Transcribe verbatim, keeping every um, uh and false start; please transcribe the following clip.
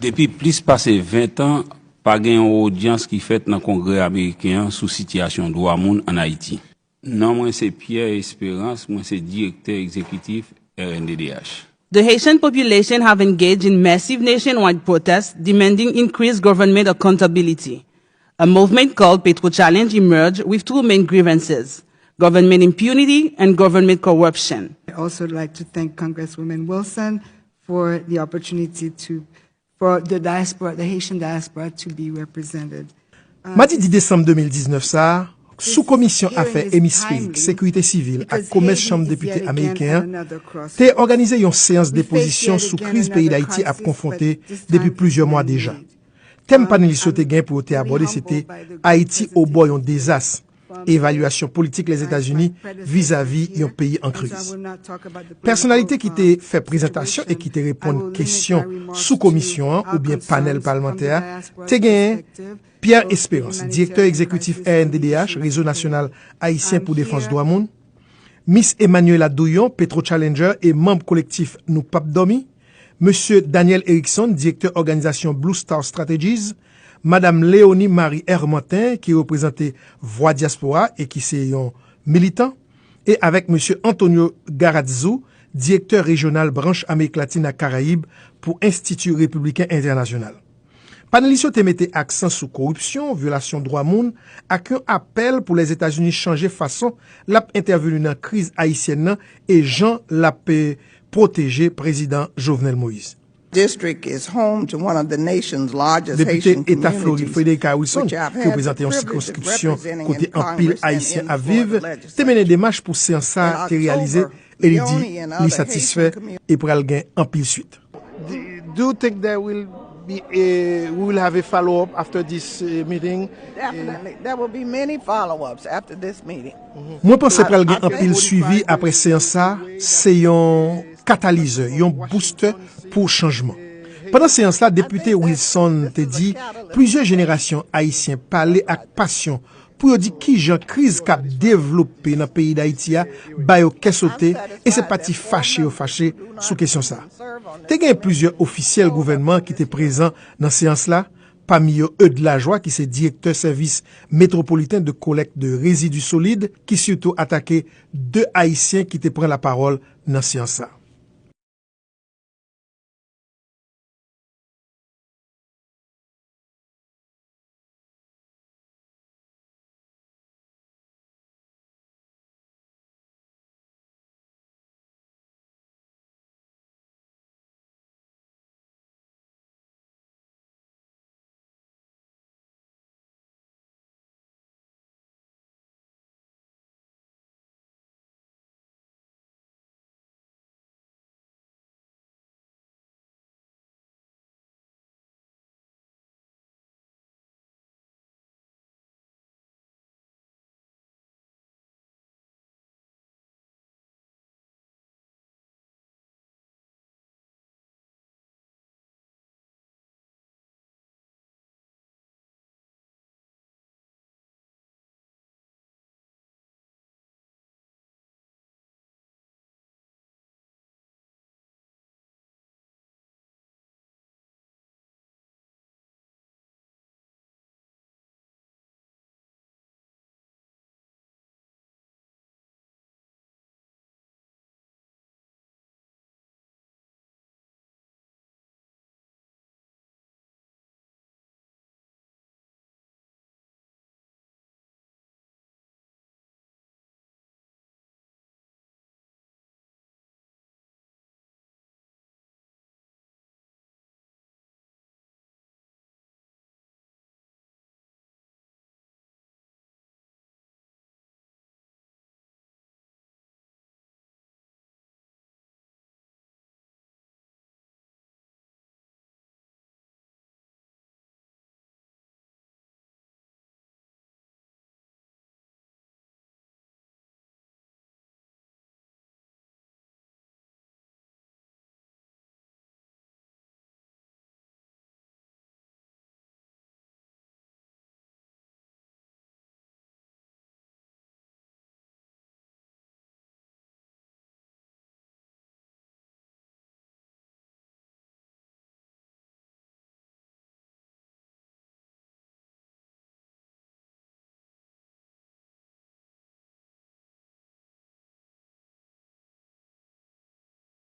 Depi plis pase ven tan, pa gen yon odyans ki fèt nan Kongrè ameriken an sou sitiyasyon dwa moun ann Ayiti. Non mwen se Pierre Espérance, mwen se direktè egzekitif R N D D H. The Haitian population have engaged in massive nationwide protests demanding increased government accountability. A movement called Petro Challenge emerged with two main grievances: government impunity and government corruption. I also like to thank Congresswoman Wilson for the opportunity to, for the diaspora, the Haitian diaspora to be represented. Madi dis desanm de mil diznèf sa a, Sou Komisyon Afè Emisferik, Sekirite Sivil ak Komès Chanm Depite ameriken an te òganize yon seyans depozisyon sou kriz peyi Dayiti ap konfwonte depi plizyè mwa deja. Tèm panelis yo te gen pou yo te abòde se te Ayiti obò yon dezas, evalyasyon politik Lèzetazini vizavi yon peyi an kriz. Pèsonalite ki te fè prezantasyon e ki te reponn kesyon sou komisyon an oubyen panèl palmantè a te genyen Pierre Espérance, direktè egzekitif R N D D H, Rezo Nasyonal Ayisyen pou Defans Dwa Moun, Miss Emmanuela Douyon, Petro Challenger e manm kolektif Nou P ap Dòmi, Mesye Daniel Erickson, direktè òganizasyon Blue Star Strategies, Madam Léonie Marie Hermantin, ki reprezante Vwa Dyaspora e ki se yon militan, e avèk Mesye Antonio Garazzo, direktè rejyonal branch Amerik Latin ak Karayib pou Enstiti Repibliken Entènasyonal. Panelis yo te mete aksan sou koripsyon, vyolasyon dwa moun, ak yon apèl pou Lèzetazini chanje fason l ap entèveni nan kriz ayisyèn nan e jan l ap, eh, pwoteje Prezidan Jovenel Moïse. District is home to one of the nation's largest Depite Haitian Eta Florid communities, Frederica Wilson, which I've ki had the reprezante yon privilege of sikonskripsyon representing kote in anpil Congress and Ayisyen in ap viv, Florida te mennen legislature. Demach pou seyans sa a te reyalize, e li di li satisfè e pral gen anpil swit. Do you think there will be a, we will have a follow-up after this, uh, meeting? Definitely. There will be many follow-ups after this meeting. Mwen panse pral gen anpil swivi apre seyans sa a, se yon katalizè, yon boustè pou chanjman. Pandan seyans la, Depite Wilson te di plizyè jenerasyon Ayisyen pale ak pasyon pou yo di kijan kriz k ap devlope nan peyi Dayiti a ba yo kè sote, e se pa ti fache yo fache sou kesyon sa a. Te gen plizyè ofisyèl gouvènman ki te prezan nan seyans la, pami yo Eudes Lajoie, ki se direktè sèvis metwopoliten de kolèk de rezidi solid, ki sitou atake de Ayisyen ki te pran lapawòl nan seyans sa a.